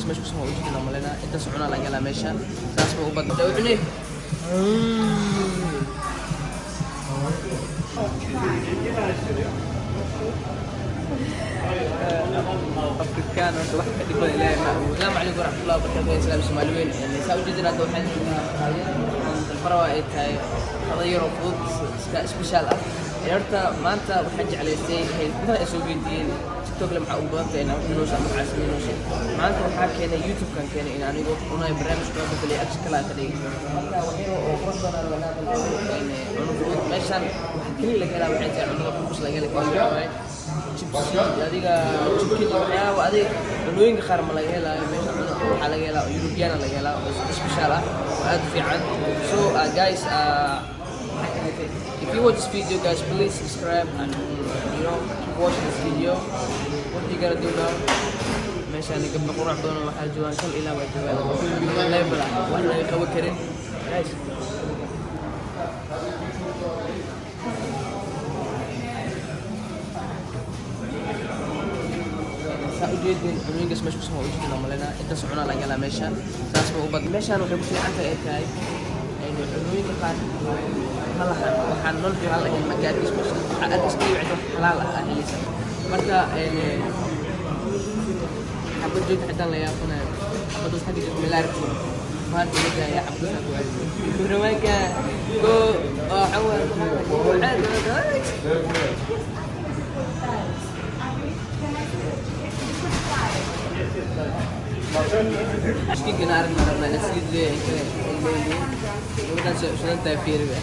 Cunnooyinkaas meesha kusoo ujeedina malena intaas cunaa laga helaa meesha, saas ba u badan cunay. Afrikaan horta wax ka dhiban Ilaahay ma awood. Asalaamu calaykum waraxmatullahi wabarakaatu. Islaam Soomaali weyn, saa ujeedin hadda waxaan joognaa maqaayad dalbarawa ay tahay qado yaroo fudud, iska special ah. Horta maanta waxaan jeclaystay badan ay soo weydiiyeen TikTok le maxaa ugu badan tahay inaan wax ama waxaa sameynayso. Maanta waxaa keenay YouTube-kan keenay in anigoo cunayo barnaamijka waa bedelay, action kale aan ka dhigay. Marka wax yar oo qurux badan aan wanaa dalbado cuno fudud. Meeshaan waxa keliya laga helaa waxay tahay cunada fudus laga heli karo, waxaa waaye jibsi, adiga chicken iyo waxyaaba adiga cunooyinka qaar ma laga helaayo meesha. Cuno waxaa laga helaa oo European laga helaa oo special ah oo aad u fiican. So guys, if you watch this video, guys, please subscribe and keep watching this video. What you gotta do now, meeshaan gabdho qurux badan oo waxaa joogaan kal ilaa waa joogaan level ah wax laga qaban karin, guys. Saa ujeedin cunooyinkaas meesha kusoo ujeedin malena intaas cunaa laga helaa meesha, saas ba u badan. Meeshaan waxay ku fiican tahay ay tahay cunooyinka qaar ma lahan waxaan non xalaal ahayn ma gaarkiis. Meesha waxaa arkaysa kaliya wax xalaal ah aa helaysa. Marka xabad joogta xitaan la yaabanayo, xabadaas xagga joogta milaarki maanta la daaya xabadaas ku rawaanka go waxaa waaye. Chicken aragna rabnaa in saliid leeyahay kale ay leeyihiin gabadhaan say u shidan tahay, fiiriba.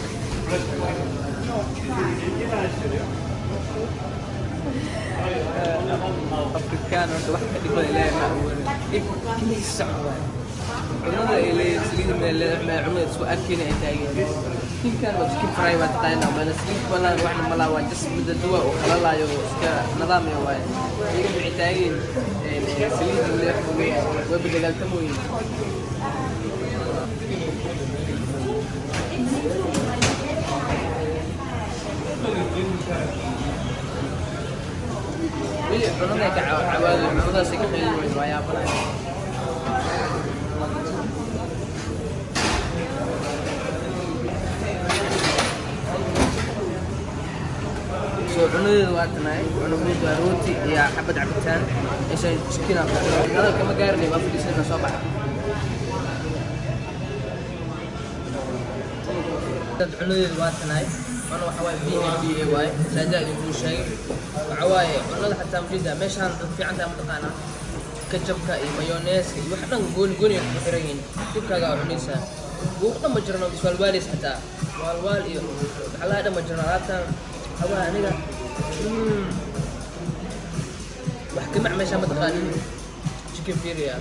Afrikaan horta wax ka dhiban Ilaahay ma abuurin, dhib keliya socdo waaye. Cunnada ay leeyihiin saliid ma leedahay, ma cunnada isku arkeyna ay taageen. Chickenkan waa chicken fry, waa taqaanaa mana saliid balan waxna malaa, waa just mida duwa oo qalalaayo oo iska nidaamaya waaye. Iyaga waxay taageen saliid leeyahay, way badagaaltamooyin. Weli cunnada ka cawaado, cunnadaasay ka qaylin weyso, waa yaabanaya. So cunadeedu waa tanaay, cuno fudud waa rooti iyo xabad cabitaan, meeshaan chicken aa ku jiro. Hadalka ma gaarinay, waa fadhiisana soo baxa. Dad cunadeedu waa tanaay, cuna waxa waaye B A B A waaye, saajaa idinkuu sheegay. Waxa waaye cunada xataa mujida meeshaan dad fiican tahay mataqaanaa kajabka iyo mayoneeska iyo wax dhan gooni gooni ay kugu xiran yihiin, dibkaaga aa cunaysaa. Buuq dhan ma jirno, iswaalwaalis xataa waalwaal iyo waxlaha dhan ma jirno. Alaabtan waxaa aniga wax kamac meeshaan mataqaanin chicken fiiriya.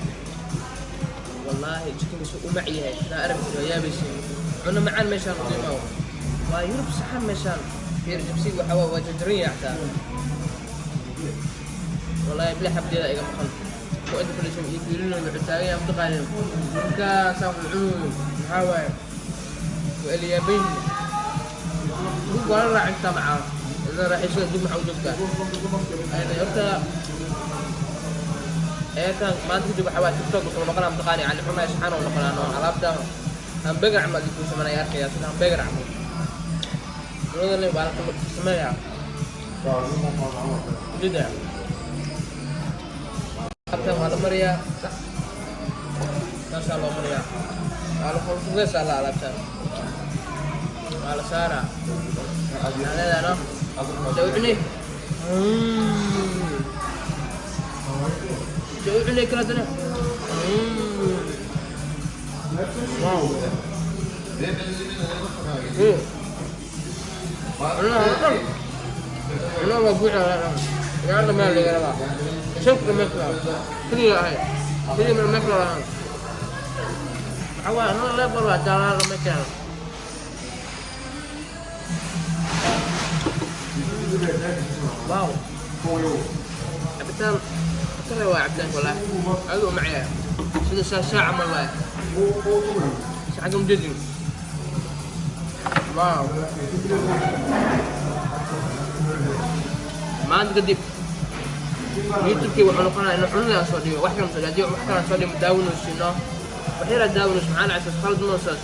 Wallaahi chickenkiisu u mac yahay hadaa aragtid waa yaabaysa. Cuno macaan meeshaan u qiimaa waa Yurub saxan. Meeshaan fiir, jibsiga waxaa waa waa jarjaran yahay xataa. Wallaahi bila xabdeeda iga maqan kuwa inta fadhiisan iyo fiirinayo, wuxuu taagan yahay mataqaanin ninkaasaa wuxuu cunayo maxaa waaye, waa eliyaaban yihiin. Dug waa la raaxaystaa macaa ida raaxaysada dug maxaa u joogtaa. Horta eekan maanta kadib waxaa waa TikTok wuxuu noqonaa mataqaani cali cunaya saxaan uu noqonaa no alaabta hamburger camal dib kuu sameynaya, arkaya sida hamburger camal cunadana waa la sameeyaa jida. Alaabtan waa la mariyaa, sax saasaa loo mariyaa, waa la fulfugeysaa la alaabtan waa la saaraa. Maxaa leedahay no soo u cunay, soo u cunay kala dana. Wow. Cunaha waa buuxa, yaa dhamaan laga rabaa shanka meesha keliya ahay keliya meesha lahaan. Waxaa waaye anada leebal waa jaalaa lama keeno. Wow, cabitaan khatar waa cabitaanka, wallaahi aad u macaya sida shaashaa camal waaye saxanka mujadin. Wow, maanta kadib YouTube-kii wuxuu noqonaya inuu cunada soo dhigo, wax kale soo dhigo. Wax kale soo dhigo daawanaysiino, wax yaraa daawanayso. Maxaa dhacaysa? Khalad moosaas.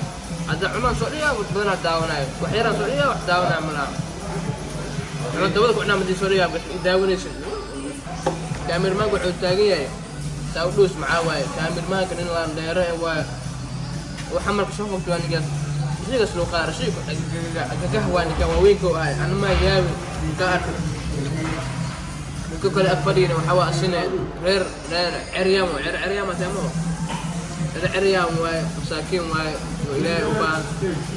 Hadda cunada soo dhiga, wax badanaa daawanayo. Wax yaraa soo dhiga, wax daawanaya ma laha. Cunada dabada ku cunaa madii soo dhigaa bas daawanaysin. Cameraman-ka wuxuu taagan yahay saa u dhuus. Maxaa waaye cameraman-ka? Nin laan dheere waaye waxa marka soo qabto. Waa ninkaas isigaas loo qaara shayku agagah. Waa ninka waaweynka u ahay anamaa yaabi ka arkay. Ninka kale ag fadhiyana waxaa waa asina reer Ceryaam waa reer Ceryaam atemo, reer Ceryaam waaye, masaakiin waaye oo Ilaahay u baahan.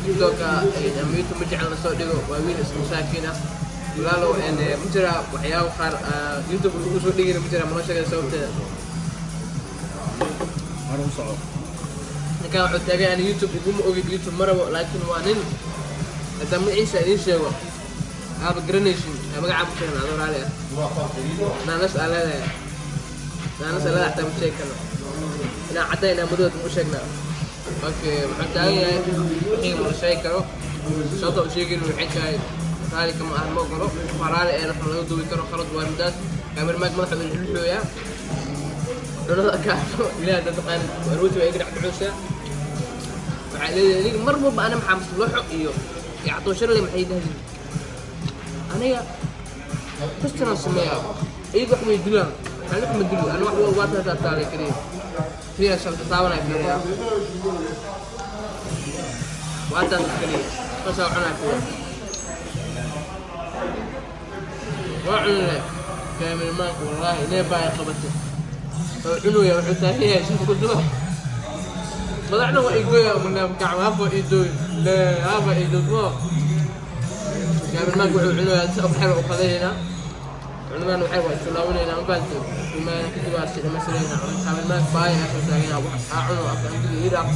TikToka ama YouTube ma jecel la soo dhigo. Waa wiil is masaakiin ah. Walaalow, ma jiraa waxyaabo qaar YouTube lagu soo dhigina? Ma jiraa? Manoo sheegay sababteeda? Hore u soco. Ninkan wuxuu taagay ani YouTube iguma ogid, YouTube ma rabo, laakiin waa nin haddaa magaciisa idiin sheego aaba garanaysin. Magacaa ma sheegna, adoo raali ah. Naanas aa leedahay, naanas aa leedahay, xataa ma sheegi karno. Inaa cadda, inaa madowd ma u sheegnaa? Okay, wuxuu taagan yahay wixii ma la sheegi karo. Sababta u sheegin waxay tahay raali kama ahan, ma ogolo. Waa raali ee wax laga duubi karo, khalad waa midaas. Cameraman madaxa uu luxooyaa cunada kaano. Ilaah dad taqaan rooti waa iga dhex dhuxuusaa. Waxaa leedahay aniga mar walba ana maxaa maslooxo iyo cadooshirle maxay dhahdeen aniga kastanaan sameeyaa, iyaga wax way dilaan, ani wax ma dilo. Ani wax waa taataalay keliya keliya shalta taabanaya fiiriya, waa taas keliya saasaa cunaa fiiriya. Waa cunile cameraman-ka, wallaahi inee baa qabatay oo cunugaya. Wuxuu taagan yahay shafku duba madaxna waa igoya gacmo hafa idooy le hafa idoodmo. Cameraman-ka wuxuu cunayaa si waxyar u qadaynaa cunadan, waxay waa isu laabanaynaa mafahanti imaana kadib waa si dhamaystiraynaa. Cameraman-ka baaya ayaa soo taagan wax aa cuno afka angili ii dhaaf.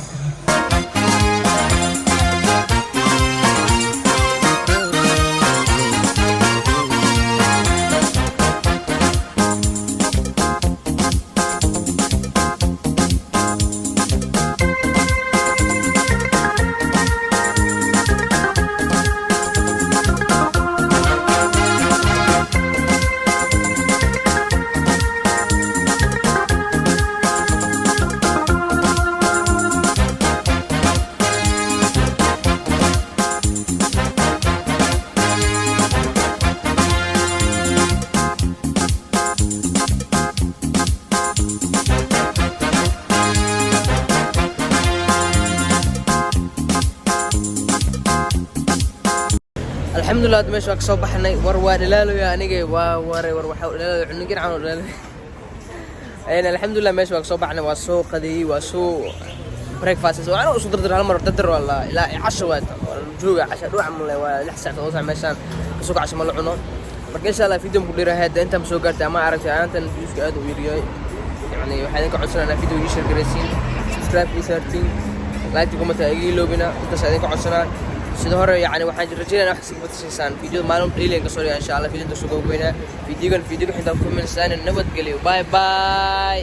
Alxamdulilah, hadda meesha waa kasoo baxnay. War waa dhalaaloya aniga, waa ware. War waxaa dhalaalaya cunugin camal dhalaalaya. Alxamdulilah, meesha waa kasoo baxnay, waa soo qadeeyey, waa soo breakfast, waa anoo isku dardar hal mar dardar waa la ilaa casho waa jooga casha dhuuca male, waa 6 saac 7 saac meeshaan kasoo casho ma la cuno. Marka insha Allah video ku dheerahay hadda intaan soo gaartay ama aragtay aantan views-ka aad u yaryahay. Yani waxaa idinka codsanaa video ii share garaysiin, subscribe ii saartiin, like, comment iga iloobina. Intaas idinka codsanaa. Sida hore yani waxaan rajeynaya wax iskaga batashaysaan video maalin daily aan kasoo dhigaa insha Allah. Video inta soo gabagabeynaa videogan, videoga xintaan ku milisaan. Nabadgelyo, bye bye.